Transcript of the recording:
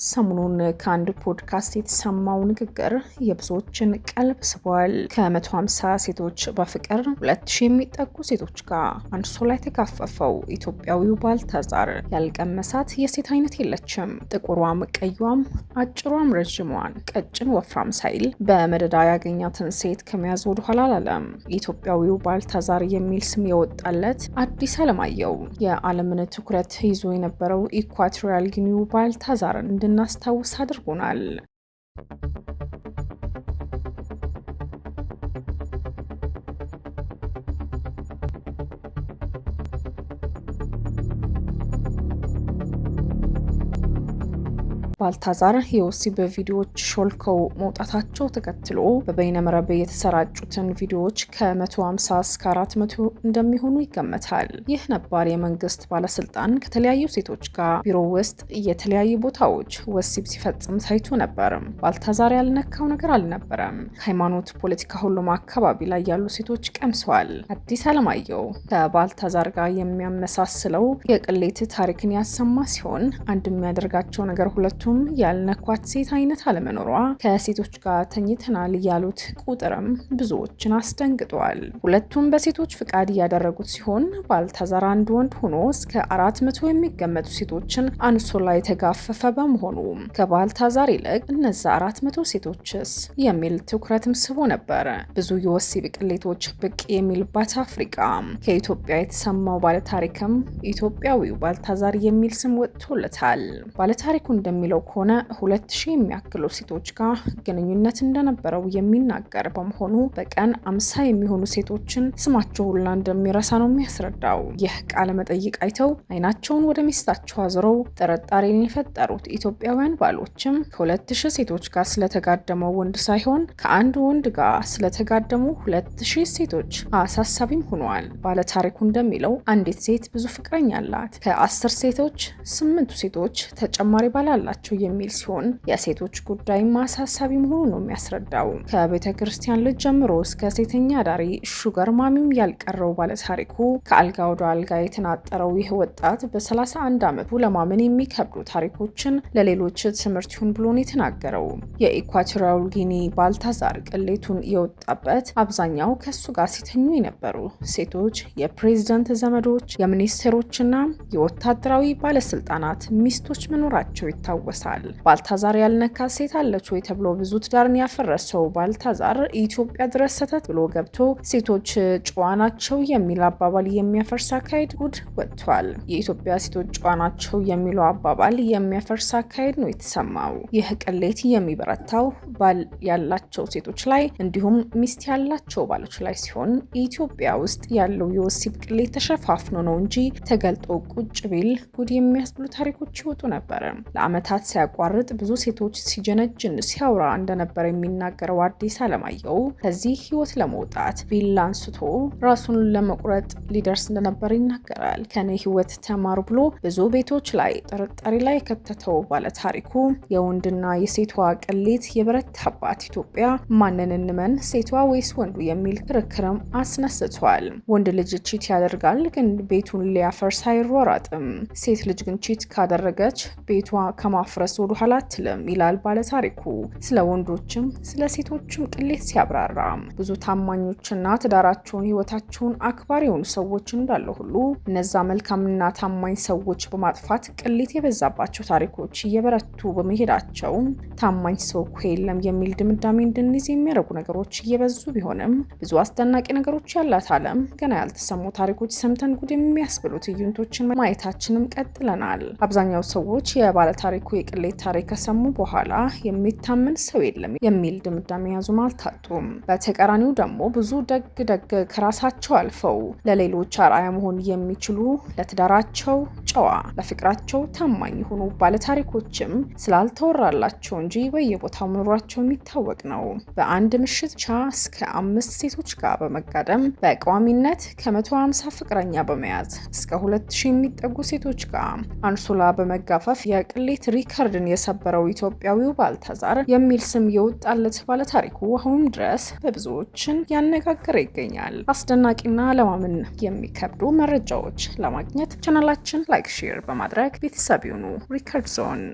ሰሞኑን ከአንድ ፖድካስት የተሰማው ንግግር የብዙዎችን ቀልብ ስቧል። ከ150 ሴቶች በፍቅር 2000 የሚጠጉ ሴቶች ጋር አንሶላ የተጋፈፈው ኢትዮጵያዊው ባልታዛር ያልቀመሳት የሴት አይነት የለችም። ጥቁሯም፣ ቀዩም፣ አጭሯም፣ ረዥሟን፣ ቀጭን፣ ወፍራም ሳይል በመደዳ ያገኛትን ሴት ከመያዝ ወደኋላ አላለም። ኢትዮጵያዊው ባልታዛር የሚል ስም የወጣለት አዲስ አለማየሁ የዓለምን ትኩረት ይዞ የነበረው ኢኳቶሪያል ጊኒው ባልታዛርን እንድናስታውስ አድርጎናል። ባልታዛር የወሲብ ቪዲዮዎች ሾልከው መውጣታቸው ተከትሎ በበይነመረብ የተሰራጩትን ቪዲዮዎች ከ150 እስከ 400 እንደሚሆኑ ይገመታል። ይህ ነባር የመንግስት ባለስልጣን ከተለያዩ ሴቶች ጋር ቢሮ ውስጥ የተለያዩ ቦታዎች ወሲብ ሲፈጽም ታይቶ ነበር። ባልታዛር ያልነካው ነገር አልነበረም። ሃይማኖት፣ ፖለቲካ፣ ሁሉም አካባቢ ላይ ያሉ ሴቶች ቀምሰዋል። አዲስ አለማየሁ ከባልታዛር ጋር የሚያመሳስለው የቅሌት ታሪክን ያሰማ ሲሆን አንድ የሚያደርጋቸው ነገር ሁለቱም ያልነኳት ሴት አይነት አለመኖሯ ከሴቶች ጋር ተኝተናል ያሉት ቁጥርም ብዙዎችን አስደንግጧል። ሁለቱም በሴቶች ፍቃድ እያደረጉት ሲሆን ባልታዛር አንድ ወንድ ሆኖ እስከ 400 የሚገመቱ ሴቶችን አንሶላ የተጋፈፈ በመሆኑ ከባልታዛር ይልቅ እነዛ 400 ሴቶችስ የሚል ትኩረትም ስቦ ነበር። ብዙ የወሲብ ቅሌቶች ብቅ የሚልባት አፍሪቃ ከኢትዮጵያ የተሰማው ባለታሪክም ኢትዮጵያዊው ባልታዛር የሚል ስም ወጥቶለታል። ባለታሪኩ እንደሚለው ከሆነ 2000 የሚያክሉ ሴቶች ጋር ግንኙነት እንደነበረው የሚናገር በመሆኑ በቀን 50 የሚሆኑ ሴቶችን ስማቸው ሁላ እንደሚረሳ ነው የሚያስረዳው። ይህ ቃለ መጠይቅ አይተው አይናቸውን ወደ ሚስታቸው አዙረው ጥርጣሬን የፈጠሩት ኢትዮጵያውያን ባሎችም ከ2000 ሴቶች ጋር ስለተጋደመው ወንድ ሳይሆን ከአንድ ወንድ ጋር ስለተጋደሙ 2000 ሴቶች አሳሳቢም ሆነዋል። ባለታሪኩ እንደሚለው አንዲት ሴት ብዙ ፍቅረኛ አላት። ከ10 ሴቶች ስምንቱ ሴቶች ተጨማሪ ባል አላቸው የሚል ሲሆን የሴቶች ጉዳይ አሳሳቢ መሆኑ ነው የሚያስረዳው። ከቤተ ክርስቲያን ልጅ ጀምሮ እስከ ሴተኛ አዳሪ sugar mommy ም ያልቀረው ባለታሪኩ ከአልጋ ወደ አልጋ የተናጠረው ይህ ወጣት በ31 ዓመቱ ለማመን የሚከብዱ ታሪኮችን ለሌሎች ትምህርት ይሁን ብሎ ነው የተናገረው። የኢኳቶሪያል ጊኒ ባልታዛር ቅሌቱን የወጣበት አብዛኛው ከሱ ጋር ሲተኙ የነበሩ ሴቶች የፕሬዝዳንት ዘመዶች፣ የሚኒስቴሮችና የወታደራዊ ባለስልጣናት ሚስቶች መኖራቸው ይታወሳል። ባልታዛር ያልነካ ሴት አለች ወይ ተብሎ ብዙ ትዳርን ያፈረሰው ባልታዛር ኢትዮጵያ ድረስ ሰተት ብሎ ገብቶ ሴቶች ጨዋ ናቸው የሚል አባባል የሚያፈርስ አካሄድ ጉድ ወጥቷል። የኢትዮጵያ ሴቶች ጨዋ ናቸው የሚለው አባባል የሚያፈርስ አካሄድ ነው የተሰማው። ይህ ቅሌት የሚበረታው ባል ያላቸው ሴቶች ላይ እንዲሁም ሚስት ያላቸው ባሎች ላይ ሲሆን ኢትዮጵያ ውስጥ ያለው የወሲብ ቅሌት ተሸፋፍኖ ነው እንጂ ተገልጦ ቁጭ ቢል ጉድ የሚያስብሉ ታሪኮች ይወጡ ነበር። ለዓመታት ሲያቋርጥ ብዙ ሴቶች ሲጀነጅን ሲያወራ እንደነበር የሚናገረው አዲስ አለማየሁ ከዚህ ህይወት ለመውጣት ቢላ አንስቶ ራሱን ለመቁረጥ ሊደርስ እንደነበር ይናገራል። ከኔ ህይወት ተማሩ ብሎ ብዙ ቤቶች ላይ ጥርጣሬ ላይ የከተተው ባለታሪኩ የወንድና የሴቷ ቅሌት የበረታባት ኢትዮጵያ ማንን እንመን ሴቷ ወይስ ወንዱ የሚል ክርክርም አስነስቷል። ወንድ ልጅ cheat ያደርጋል፣ ግን ቤቱን ሊያፈርስ አይሯራጥም። ሴት ልጅ ግን cheat ካደረገች ቤቷ ከማፍረስ ወደ ኋላ አትልም ይላል ባለታሪኩ። ስለ ወንዶችም ስለ ሴቶችም ቅሌት ሲያብራራ ብዙ ታማኞችና ትዳራቸውን ህይወታቸውን አክባሪ የሆኑ ሰዎች እንዳለ ሁሉ እነዛ መልካምና ታማኝ ሰዎች በማጥፋት ቅሌት የበዛባቸው ታሪኮች እየበረቱ በመሄዳቸው ታማኝ ሰው እኮ የለም የሚል ድምዳሜ እንድንይዝ የሚያደርጉ ነገሮች እየበዙ ቢሆንም ብዙ አስደናቂ ነገሮች ያላት ዓለም ገና ያልተሰሙ ታሪኮች ሰምተን ጉድ የሚያስብሉ ትዕይንቶችን ማየታችንም ቀጥለናል። አብዛኛው ሰዎች የባለታሪኩ የቅሌት ታሪክ ከሰሙ በኋላ የሚታመን ሰው የለም የሚል ድምዳሜ ያዙም አልታጡም። በተቃራኒው ደግሞ ብዙ ደግ ደግ ከራሳቸው አልፈው ለሌሎች አርአያ መሆን የሚችሉ ለትዳራቸው ጨዋ፣ ለፍቅራቸው ታማኝ የሆኑ ባለታሪኮችም ስላልተወራላቸው እንጂ በየቦታው መኖራቸው የሚታወቅ ነው። በአንድ ምሽት ብቻ እስከ አምስት ሴቶች ጋር በመጋደም በቋሚነት ከ150 ፍቅረኛ በመያዝ እስከ 2000 የሚጠጉ ሴቶች ጋር አንሶላ በመጋፈፍ የቅሌት ሪከርድን የሰበረው ኢትዮጵያዊው ባልታዛር የሚል ስም የወጣለት ባለታሪኩ አሁንም ድረስ በብዙዎችን ያነጋገረ ይገኛል። አስደናቂና ለማመን የሚከብዱ መረጃዎች ለማግኘት ቻናላችን like፣ share በማድረግ ቤተሰብ ይሁኑ። Record Zone።